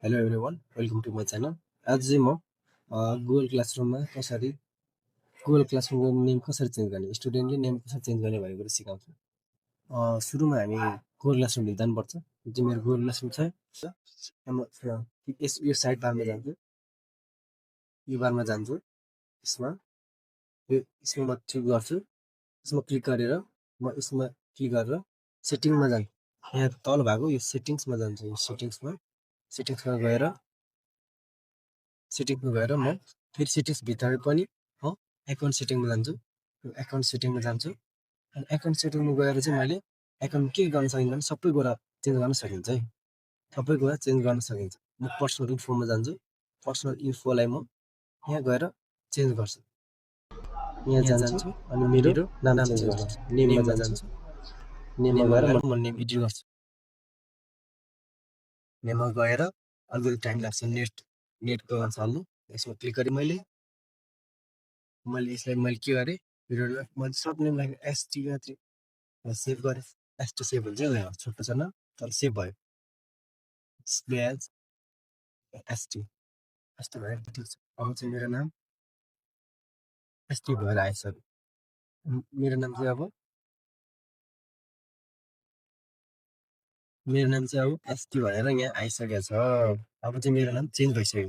Hello everyone, welcome to my channel. आज चाहिँ म गुगल क्लासरुममा गुगल क्लासरुमको नेम कसरी चेन्ज गर्ने, स्टुडेन्टले नेम कसरी चेन्ज गर्ने भन्ने कुरा सिकाउँछु। सुरुमा हामी गुगल क्लासरुम जानुपर्छ। यो चाहिँ मेरो गुगल क्लासरुम छ। यो साइड बारमा जान्छु, यो बारमा जान्छु। यसमा म क्लिक गर्छु। यसमा क्लिक गरेर सेटिङमा जान्छु। यहाँ तल भएको यो सेटिङ्समा जान्छु। यो सेटिङ्समा गएर म फेरि सेटिङ्स भित्र पनि एकाउन्ट सेटिङमा जान्छु। एकाउन्ट सेटिङमा जान्छु अनि एकाउन्ट सेटिङमा गएर चाहिँ मैले एकाउन्ट के गर्न सकिन्छ भने सबै कुरा चेन्ज गर्न सकिन्छ है। सबै कुरा चेन्ज गर्न सकिन्छ। म पर्सनल इन्फोमा जान्छु। पर्सनल इन्फोलाई म यहाँ गएर चेन्ज गर्छु। यहाँ जान्छु अनि मेरो नाम चेन्ज गर्छु। नेममा जान्छु। नेममा गएर म नेम एडिट गर्छु। नेममा गएर अलिकति टाइम लाग्छ नेटको चाल्नु। यसमा क्लिक गरेँ मैले यसलाई के गरेँ, मैले सर्ट नेम राखेँ एसटी मात्रै सेभ गरेँ। एसटी सेभ हुन्छ छोटो छैन तर सेभ भयो। डिस्प्ले एज एसटी भयो, ठिक छ। अब चाहिँ मेरो नाम एसटी भएर आइसक्यो। मेरो नाम चाहिँ अब एसटी भनेर यहाँ आइसकेको छ। अब चाहिँ मेरो नाम चेन्ज भइसक्यो।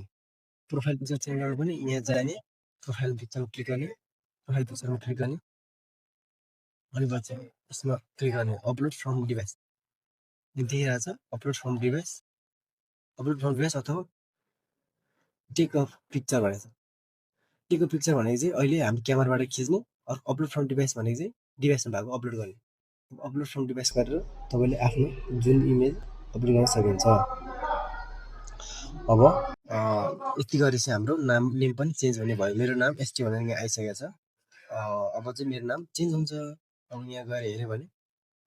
प्रोफाइल पिक्चर चेन्ज गर्नु पनि यहाँ जाने, प्रोफाइल पिक्चरमा क्लिक गर्ने, अनि पछि यसमा क्लिक गर्ने, अपलोड फ्रम डिभाइस देखिरहेको छ। अपलोड फ्रम डिभाइस अथवा टेक अ पिक्चर भनेको छ। टेक अ पिक्चर भनेको चाहिँ अहिले हामी क्यामेराबाट खिच्ने, अपलोड फ्रम डिभाइस भनेको चाहिँ डिभाइसमा भएको अपलोड गर्ने। अपलोड फ्रम डिभाइस गरेर तपाईँले आफ्नो जुन इमेज अपलोड गर्न सकिन्छ। अब यति गरी चाहिँ हाम्रो नेम पनि चेन्ज हुने भयो। मेरो नाम एसटी भनेर यहाँ आइसकेको छ। अब चाहिँ मेरो नाम चेन्ज हुन्छ। अब यहाँ गएर हेऱ्यो भने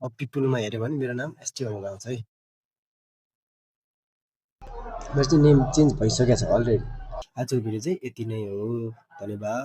अब पिपुलमा हेऱ्यो भने मेरो नाम एसटी भनेर आउँछ है। मेरो चाहिँ नेम चेन्ज भइसकेको छ अलरेडी। आजको भिडियो चाहिँ यति नै हो। धन्यवाद।